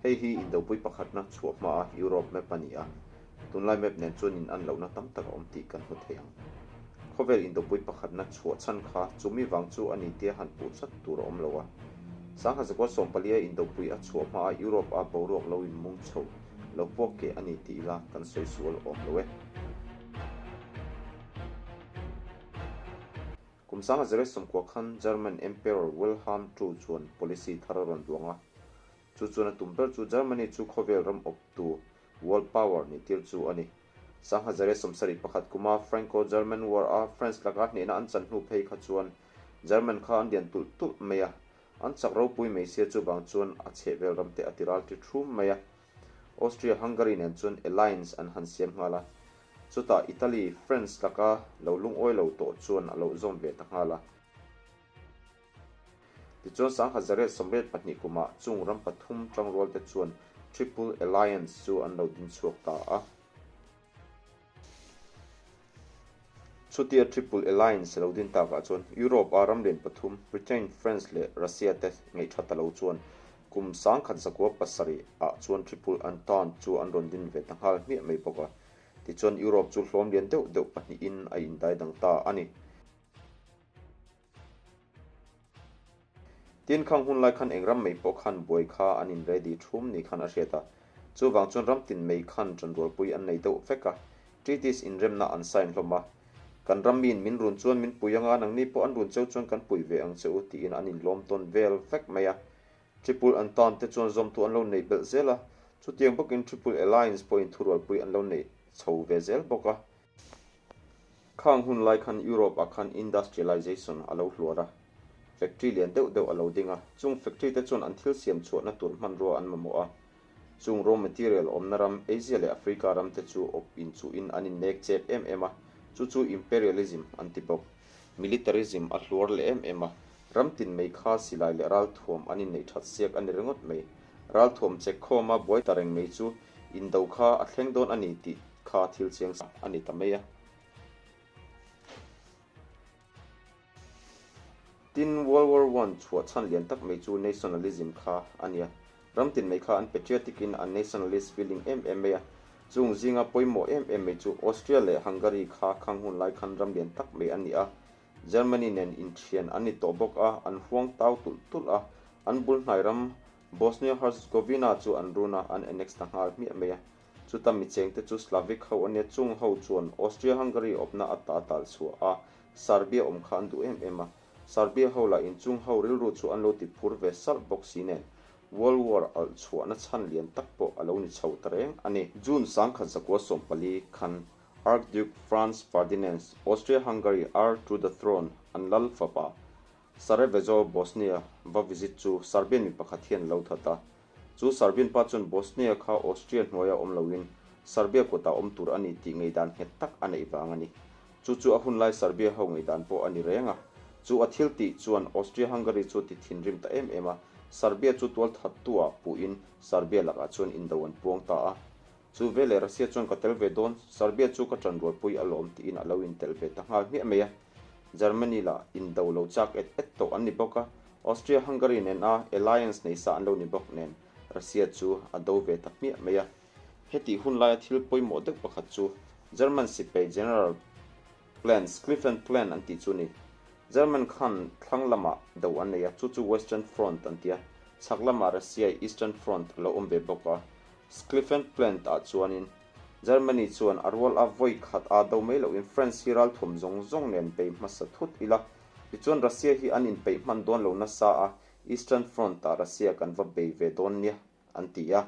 Hei hi Indopui pakhatna chhuah hmaa Europe map a ni a, tunlai map nen chuan in-an lohna tam tak a awm tih kan hmu thei ang. Khawvel Indopui pakhatna chhuah chhan kha chumi vang chu a ni tia han puh chat tur a awm lo a. Sangha zakua sawmpalia Indopui a chhuah hmaa Europe a boruak lo inmung chho lo puak keh a ni tih ila kan sawi sual awm lo e. Kum 1990 khan German Emperor Wilhelm ii chuan policy thar a rawn duang a. Chu chuan a tum ber chu Germany chu khawvel ram awptu, world power, nih tir chu a ni. 1971 kuma Franco-German War a France laka hnehna an chan hnu phei kha chuan German kha an lian tulh tulh mai a, an chak ropui mai sia chuvang chuan a chhehvel ramte a ti ral ti thum mai a. Austria-Hungary nen chuan alliance an han siam nghal a, chutah Italy, France laka lo lungawi lo tawh chuan a lo zawm ve ta nghal a. Tichuan 1982 kumah chung ram pathum tangrualte chuan Triple Alliance chu an lo din chhuak ta a. Chutia Triple Alliance lo din takah chuan Europe a ram lian pathum Britain, France leh Russia te ngaihtha ta lo chuan kum 1907 ah chuan Triple Entente chu an rawn din ve ta nghal hmiah mai bawk a. Tichuan Europe chu hlawm lian deuh deuh pahnihin a indai dang ta a ni. Tin, khang hun lai khan eng ram mai pawh khan buai kha an in ready thum ni khan a hriat a. Chuvang chuan ram tin mai khan ṭanrualpui an nei deuh vek a, treaties inremna an sign hlawm a. Kan ram miin min run chuan min pui anga nangni pawh an run cheu chuan kan pui ve ang che u tiin an inlawm tawn vel vek mai a. Triple Entente te chuan zawmtu an lo neih belh zel a, chutiang bawkin Triple Alliance pawhin thurualpui an lo neih chho ve zel bawk a. Khang hun lai khan Europe ah khan industrialization a lo hluar a, factory lian deuh deuh a lo ding a, chung factory te chuan an thil siam chhuahna tur hmanrua an mamawh a, chung raw material awmna ram Asia leh Africa ram te chu awp inchuhin an innek chep em em a, chu chu imperialism an ti bawk. Militarism a hluar leh em em a, ram tin mai kha silai leh ralthuam an inneih that siak a ni ringawt mai. Ralthuam chek khawma buai ta reng mai chu indo kha a thleng dawn a ni tih kha thil chiang a ni ta mai a. Tin, World War One chhuah chhan lian tak mai chu nationalism kha a nia. Ram tin mai kha an patriotic in an nationalist feeling em em mai a. Chung zinga pawimawh em em mai chu Austria leh Hungary kha khang hun lai khan ram lian tak mai an ni a. Germany nen inthian an ni tawh bawk a, an huang tau tulh tulh a. An bul hnai ram Bosnia-Herzegovina chu an run a, an annex ta nghal hmiah mai a. Chuta mi chengte chu Slavic ho ania chung ho chuan Austria-Hungary awpna a ta tal chhuah a, Serbia awm kha an duh em em a. Serbia ho lah inchung ho rilru chu an lo ti phur ve salh bawk si nen, World War alh chhuahna chhan lian tak pawh a lo ni chho ta reng a ni. June 1914 khan Archduke Franz Ferdinand, Austria-Hungary heir to the throne, an lal fapa, Sarajevo, Bosnia, va visit chu Serbian mi pakhat hian a lo that a. Chu Serbian pa chuan Bosnia kha Austria hnuaia awm loin Serbia kutah awm tur a ni tih ngaihdan nghet tak a neih vang a ni. Chu chu a hunlai Serbia ho ngaihdan pawh a ni reng a. Chu a thil tih chuan Austria-Hungary chu ti thinrim ta em em a, Serbia chu tualthattu-ah puhin Serbia lakah chuan indo an puang ta a. Chu veleh Russia chuan ka tel ve dawn, Serbia chu ka ṭan rualpui alawm tiin a lo intelh ve ta nghal hmiah mai a. Germany lah indo lo chak et et tawh an ni bawk a, Austria-Hungary nen a alliance nei sa an lo ni bawk nen Russia chu a do ve ta hmiah mai a. Hetih hun laia thil pawimawh deuh pakhat chu German sipai General Plan, Schlieffen Plan an tih chu a ni. German khan thlang lamah do an nei a, chu chu Western Front an ti a, chhak lamah Russia Eastern Front a lo awm ve bawk a. Schlieffen Plan ah chuanin Germany chuan a rual a vawi khat a do mai lohin France hi ralthuam zawng zawng nen bei hmasa thut ila, tichuan Russia hi an inpeih hman dawn lo nasa a, Eastern Front ah Russia kan va bei ve dawn nia, an ti a.